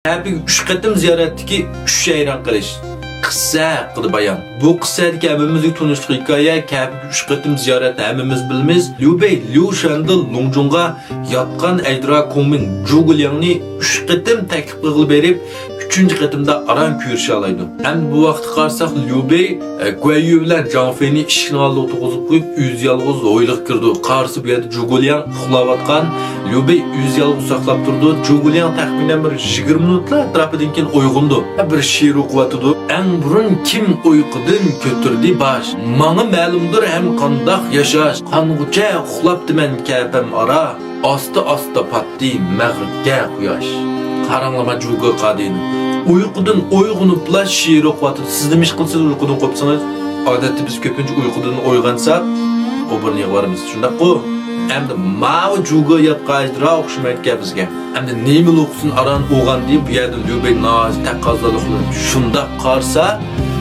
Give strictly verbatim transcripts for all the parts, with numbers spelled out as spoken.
كەبىگە ئۈچ قېتىم زىيارەتتىكى ئۈچ ھەيران قېلىش. قىسسە ھەققىدە بايان. بۇ قىسسەدىكى ھەممىمىزگە تونۇشلۇق ھېكايە. كەبىگە ئۈچ قېتىم زىيارەتنى ھەممىمىز بىلىمىز. ليۇ بېي ليۇ شەندې لۇڭجۇڭغا ياتقان ئەجدىرا كۇڭمىڭ جۇگۇلياڭنى ئۈچ قېتىم تەكلىپ قىلغىلى بېرىپ، ئۈچىنچى قېتىمدا ئاران كۆرۈشەلەيدۇ. ئەمدى بۇ ۋاقىتتا قارىساق، ليۇ بېي، ئە، گۇەييۈ بىلەن جاڭ فېينى ئىشىكنىڭ ئالدىغا تۇرغۇزۇپ قويۇپ، ئۆزى يالغۇز ھويلىغا كىرىدۇ. قارىسا، بۇ يەردە جۇگۇلياڭ ئۇخلاۋاتقان. ليۇ بېي ئۆزى يالغۇز ساقلاپ تۇرىدۇ. جۇگۇلياڭ تەخمىنەن بىر يىگىرمە مىنۇتلا ئەتراپىدىن كېيىن ئويغىنىدۇ. بىر شېئىر ئوقۇۋاتىدۇ. ئەڭ بۇرۇن كىم ئۇيقۇدىن كۆتۈردى باش؟ ماڭا مەلۇمدۇر ھەم قانداق ياشاش. قانغۇچە ئۇخلاپتىمەن كەپەم ئارا. ئاستا-ئاستا پاتتى مەغرىبكە قۇياش. قاراڭلىما جۇگې قادىنى. ئۇيقۇدىن ئويغىنىپلا شېئىر ئوقۇۋاتىدۇ. سىز نېمە ئىش قىلىسىز ئۇيقۇدىن قوپسىڭىز؟ ئادەتتە بىز كۆپىنچە ئۇيقۇدىن ئويغانساق، ئوبورنىغا بارىمىز. شۇنداققۇ؟ ئەمدى ماۋۇ جۇگې ياتقان ئەجدىرا ئوخشىمايدىكەن بىزگە. ئەمدى نېمە ئوقۇسۇن ئاران ئويغاندى، بۇ يەردە ليۇ بېي ناھايىتى تەقەززالىق بىلەن شۇنداق قارىسا،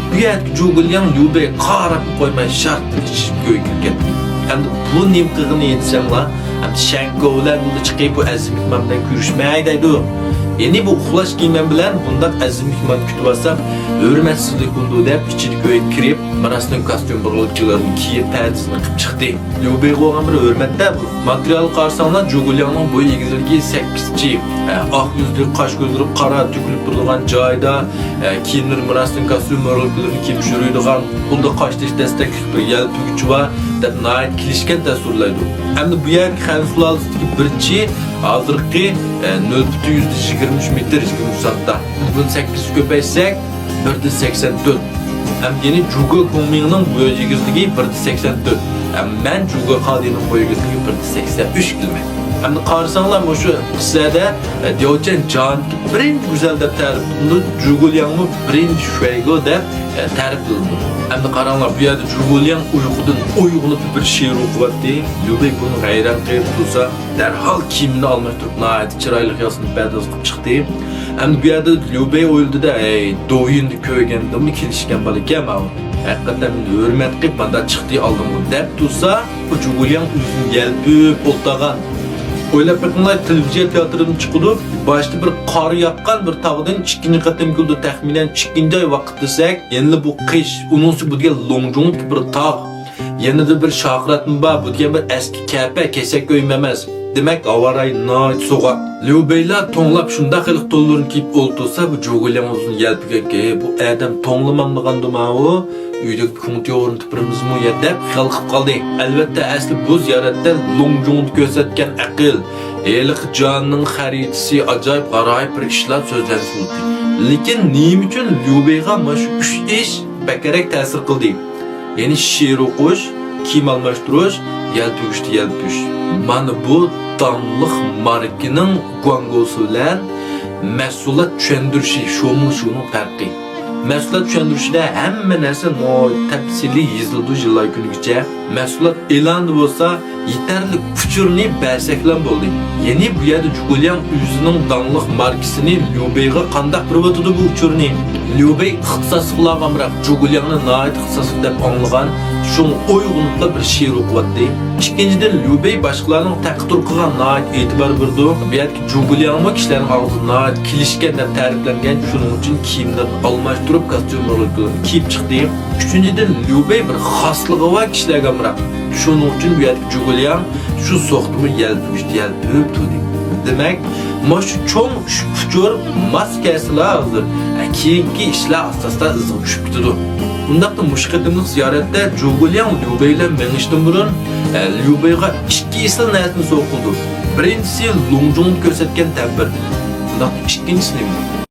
بۇ يەردىكى جۇگۇلياڭ ليۇ بېي قاراپمۇ قويماي شارت ئىچىپ ئۆيگە كىرگەن. ئەمدى بۇ نېمە قىلغىنى دېسەڭلار، ئەمدى شەنكو بىلەن يولدا چىقىپ بۇ ئەزىز مېھمان بىلەن كۆرۈشمەي دەيدۇ. يەنى بۇ ئۇخلاش كىيىمىم بىلەن بۇنداق ئەزىز مېھمان كۈتۈۋالسام ھۆرمەتسىزلىك بولىدۇ دەپ ئىچىدىكى ئۆيگە كىرىپ، مىراسنىڭ كاستيۇم بۇرۇلكىلىرىنى كىيىپ، پەدىسىنى قىپ چىقتى. ليۇ بېيغا بولغان بىر ھۆرمەتتە بۇ. ماتېرىيالغا قارىساڭلار، جۇگۇلياڭنىڭ بويى ئېگىزلىكى سەككىز ئىنچ. ئە، ئاق يۈزلۈك، قاش كۆزلىرى قارا، تۆكۈلۈپ تۇرىدىغان جايىدا، ئە، كىيىملىرى مىراسنىڭ كاستيۇم مۆرىلىكلىرىنى كىيىپ يۈرىدىغان، قولىدا قاشتېشى دەستەكلىك بىر يەلپۈگۈچى بار دەپ ناھايىتى كېلىشكەن تەسۋىرلەيدۇ. ئەمدى بۇ يەردىكى خەن سۇلالىسىدىكى بىرچى ھازىرقى، ئە، نۆل پۈتۈن يۈزدىن يىگىرمە ئۈچ مېتىر، يىگىرمە ئۈچ سانتا. بۇنى سەككىزگە كۆپەيتسەك، بىر دە سەكسەن تۆت. ھەم يەنى جۇگې كۇڭمىڭنىڭ بوي ئېگىزلىكى بىر دە سەكسەن تۆت. ھەم مەن جۇگې قادىنىڭ بوي ئېگىزلىكى بىر دە سەكسەن ئۈچ كىلومېتىر. ئەمدى قارىساڭلار، مۇشۇ قىسسەدە، ئە، دياۋچەن جاندىكى بىرىنچى گۈزەل دەپ تەرىپلىنىدۇ، جۇگۇلياڭمۇ بىرىنچى شۇەيگو دەپ، ئە، تەرىپلىنىدۇ. ئەمدى قاراڭلار، بۇ يەردە جۇگۇلياڭ ئۇيقۇدىن ئويغىنىپ بىر شېئىر ئوقۇۋاتتى. ليۇ بېي بۇنىڭغا ھەيران قېلىپ تۇرسا، دەرھال كىيىمىنى ئالماشتۇرۇپ، ناھايىتى چىرايلىق ياسىنىپ پەدىسىنى قىلىپ چىقتى. ئەمدى بۇ يەردە ليۇ بېي ئويلىدى-دە، ئەي، دوۋيىندا كۆرگەندىمۇ كېلىشكەن بالىكەن ماۋۇ. ھەقىقەتەن مېنى ھۆرمەت قىلىپ مانداق چىقتى ئالدىمغا دەپ تۇرسا، بۇ جۇگۇلياڭ ئۆزىنى يەلپۈپ ئولتۇرغان. ئويلاپ بېقىڭلار، تېلېۋىزىيە تىياتىرىدىن چىقىدۇ، باشتا بىر قار ياغقان بىر تاغدىن ئىككىنچى قېتىم كېلىدۇ، تەخمىنەن ئىككىنچى ئاي ۋاقىت دېسەك، يەنىلا بۇ قىش، ئۇنىڭ ئۈستىگە بۇ دېگەن لوڭجۇڭدىكى بىر تاغ. يەنىلا بىر شاخراتمۇ بار، بۇ دېگەن بىر ئەسكى كەپە، كېسەك كۆيمە ئەمەس. دېمەك، ھاۋا رايى ناھايىتى سوغۇق. ليۇ بېيلا توڭلاپ شۇنداق خىل تونلىرىنى كىيىپ ئولتۇرسا، بۇ جۇگۇلياڭ ئۇزۇن يەلپۈگەنكى، بۇ ئادەم توڭلىمامدىغاندۇ ماۋۇ؟ ئۆيدىكى كۇڭتىيو ئورنىتىپ بېرىمىزمۇ يا دەپ خىيال قىلىپ قالدى. ئەلۋەتتە، ئەسلى بۇ زىيارەتتە لوڭجۇڭدا كۆرسەتكەن ئەقىل، ھېلىقى جاننىڭ خەرىتىسى ئاجايىپ غارايىپ بىر ئىشلار سۆزلەنسە بولدى. لېكىن نېمە ئۈچۈن ليۇ بېيغا مانا شۇ ئۈچ ئىش بەكرەك تەسىر قىلدى؟ يەنى شېئىر ئوقۇش، كىيىم ئالماشتۇرۇش، يەلپۈگۈچتە يەلپۈش. مانا بۇ داڭلىق ماركىنىڭ گۇاڭگوسى بىلەن مەھسۇلات چۈشەندۈرۈشى، شومۇشۇنىڭ پەرقى. مەھسۇلات چۈشەندۈرۈشىدە ھەممە نەرسە ناھايىتى تەپسىلىي يېزىلىدۇ يىللار كۈنىگىچە. مەھسۇلات ئېلانىدا بولسا يېتەرلىك ئۇچۇرنى بەرسەكلا بولدى. يەنى بۇ يەردە جۇگۇلياڭ ئۆزىنىڭ داڭلىق ماركىسىنى ليۇ بېيغا قانداق بېرىۋاتىدۇ بۇ ئۇچۇرنى؟ ليۇ بېي ئىختىساسلىقلارغا ئامراق، جۇگۇلياڭنى ناھايىتى ئىختىساسلىق دەپ ئاڭلىغان، شۇڭا ئويغىنىپلا بىر شېئىر ئوقۇۋاتتى. ئىككىنچىدىن، ليۇ بېي باشقىلارنىڭ تەقەتتۇر قىلغان ناھايىتى ئېتىبار بېرىدۇ. بۇ يەردىكى جۇگۇلياڭمۇ كىشىلەرنىڭ ئاغزىدا ناھايىتى كېلىشكەن دەپ تەرىپلەنگەن، شۇنىڭ ئۈچۈن كىيىملىرىنى ئالماشتۇرۇپ، كاستيۇم كىيىپ چىقتى. ئۈچىنچىدىن، ليۇ بېي بىر خاسلىقى بار كىشىلەرگە ئامراق. شۇنىڭ ئۈچۈن بۇ يەردىكى جۇگۇلياڭ شۇ سوختىمۇ يەلپۈگۈچتە يەلپۈگۈپ تۇردى. دېمەك، مانا شۇ چوڭ ئۈچ ئۇچۇر ماس كەلسىلا ھازىر، ئە، كېيىنكى ئىشلار ئاستا-ئاستا ئىزىغا چۈشۈپ كېتىدۇ. ئۇنداقتا مۇشۇ قېتىملىق زىيارەتتە جۇگۇلياڭ ليۇ بېي بىلەن مېڭىشتىن بۇرۇن، ئە، ليۇ بېيغا ئىككى ئېسىل نەرسىنى سوۋغا قىلىدۇ. بىرىنچىسى لوڭجۇڭدا كۆرسەتكەن تەبىر. ئۇنداقتا ئىككىنچىسى نېمە؟